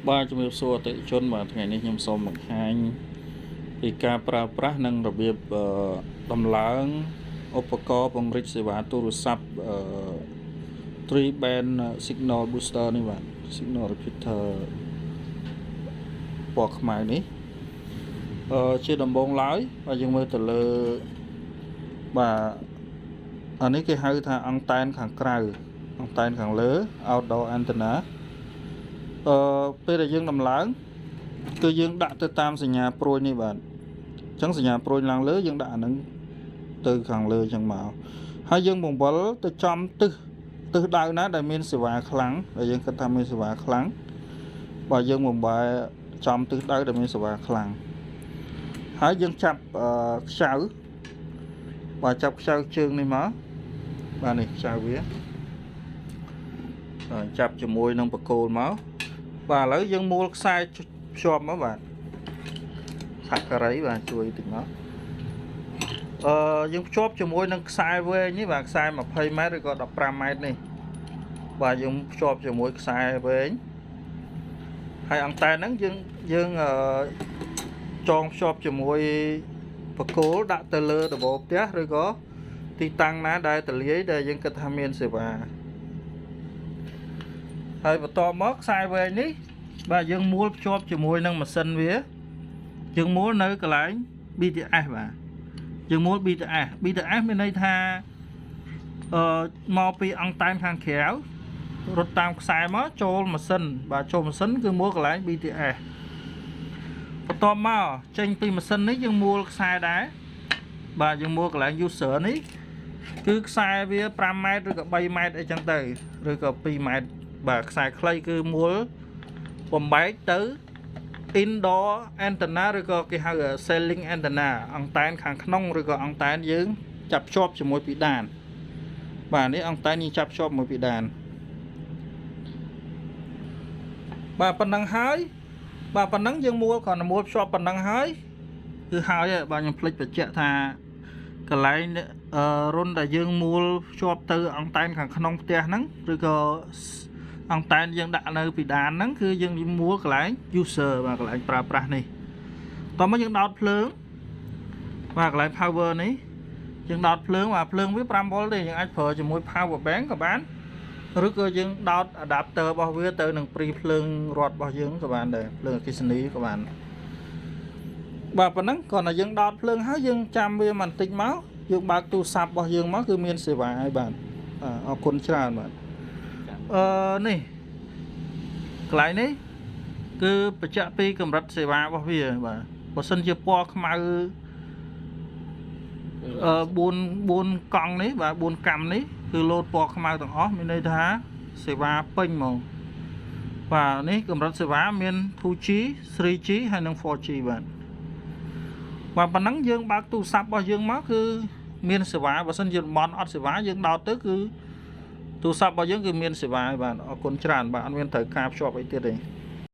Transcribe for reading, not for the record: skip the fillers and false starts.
បាទជំរាបសួរអតិថិជនបាទថ្ងៃនេះខ្ញុំសូមបង្ហាញពីការប្រើប្រាស់និងរបៀបអឺដំឡើងឧបករណ៍ពង្រីកសេវាទូរស័ព្ទអឺ 3 band signal booster នេះបាទ signal repeater ពណ៌ខ្មៅនេះអឺជាដំបូងឡើយបាទយើងមើលទៅលើបាទអានេះគេហៅថាអង់តែនខាងក្រៅអង់តែនខាងលើ outdoor antenna អឺពេលដែលយើងដំឡើងគឺយើងដាក់ទៅតាមសញ្ញាព្រួយនេះបាទអញ្ចឹងសញ្ញាព្រួយឡើងលើយើងដាក់អានឹងទៅខាងលើអញ្ចឹងមកហើយយើងបង្វិលទៅចំទិសទិសដៅណាដែលមានសេវាខ្លាំងដែលយើងគិតថាមានសេវាខ្លាំងបាទយើងបំបែចំទិសដៅដែលមានសេវាខ្លាំងហើយយើងចាប់អឺខ្ចៅបាទចាប់ខ្ចៅជើងនេះមកបាទនេះខ្ចៅវាបាទចាប់ជាមួយនឹងបង្គោលមក បាទឥឡូវយើងមួលខ្សែភ្ជាប់មកបាទសាក់ការីបាទជួយតិចមកអឺយើងភ្ជាប់ជាមួយនឹងខ្សែវែងនេះបាទខ្សែ20ម៉ែត្រឬក៏15ម៉ែត្រនេះបាទយើងភ្ជាប់ជាមួយខ្សែវែងហើយអង់តែនហ្នឹងយើងយើងអឺចងភ្ជាប់ជាមួយបង្គោលដាក់ទៅលើដំបូលផ្ទះឬក៏ទីតាំងណាដែលទលាយដែលយើងគិតថាមានសេវាហើយបន្ទាប់មកខ្សែវែងនេះបាទយើងមួលភ្ជាប់ជាមួយនឹងម៉ាស៊ីនវាយើងមួលនៅកន្លែង BTS បាទយើងមួល BTS BTS មានន័យថាអឺមកពីអង់តែនខាងក្រៅរត់តាមខ្សែមកចូលម៉ាស៊ីនបាទចូលម៉ាស៊ីនគឺមួលកន្លែង BTS បន្ទាប់មកចេញពីម៉ាស៊ីននេះយើងមួលខ្សែដែរបាទយើងមួលកន្លែង user នេះគឺខ្សែវា5ម៉ែត្រឬក៏3ម៉ែត្រអីចឹងទៅឬក៏2ម៉ែត្របាទខ្សែខ្លីគឺមួលបំបែកទៅ indoor antenna ឬក៏គេហៅ ceiling antenna អង់តែនខាងក្នុងឬក៏អង់តែនយើងចាប់ភ្ជាប់ជាមួយពីដានបាទនេះអង់តែនយើងចាប់ភ្ជាប់មួយពីដានបាទប៉ុណ្ណឹងហើយបាទប៉ុណ្ណឹងយើងមួលគ្រាន់តែមួលភ្ជាប់ប៉ុណ្ណឹងហើយគឺហើយហើយបាទខ្ញុំភ្លេចបញ្ជាក់ថាកន្លែងអឺរុនដែលយើងមួលភ្ជាប់ទៅអង់តែនខាងក្នុងផ្ទះហ្នឹងឬក៏អង់តែនយើងដាក់នៅពីដានហ្នឹងគឺយើងមួលកន្លែង user បាទកន្លែងប្រើប្រាស់នេះតោះមកយើងដោតភ្លើងបាទកន្លែង power នេះយើងដោតភ្លើងបាទភ្លើងវា5 V ទេយើងអាចប្រើជាមួយ power bank ក៏បានឬក៏យើងដោត adapter របស់វាទៅនឹងព្រីភ្លើងរត់របស់យើងក៏បានដែរភ្លើងអគ្គិសនីក៏បានបាទប៉ុណ្ណឹងគ្រាន់តែយើងដោតភ្លើងហើយយើងចាំវាបន្តិចមកយើងបើកទូរស័ព្ទរបស់យើងមកគឺមានសេវាហើយបាទបាទអរគុណច្រើនបាទអឺនេះកន្លែងនេះគឺបញ្ជាក់ពីកម្រិតសេវារបស់វាបាទបើសិនជាពណ៌ខ្មៅអឺ4 4កង់នេះបាទ4កាំនេះគឺលោតពណ៌ខ្មៅទាំងអស់មានន័យថាសេវាពេញហ្មងបាទនេះកម្រិតសេវាមាន 2G 3G ហើយនិង 4G បាទបាទប៉ុណ្ណឹងយើងបើកទូរស័ព្ទរបស់យើងមកគឺមានសេវាបើសិនជាតំបន់អត់សេវាយើងដោតទៅគឺទូរស័ព្ទរបស់យើងគឺមានសេវាហើយបាទអរគុណច្រើនបាទអត់មានត្រូវការភ្ជាប់អីទៀតទេ។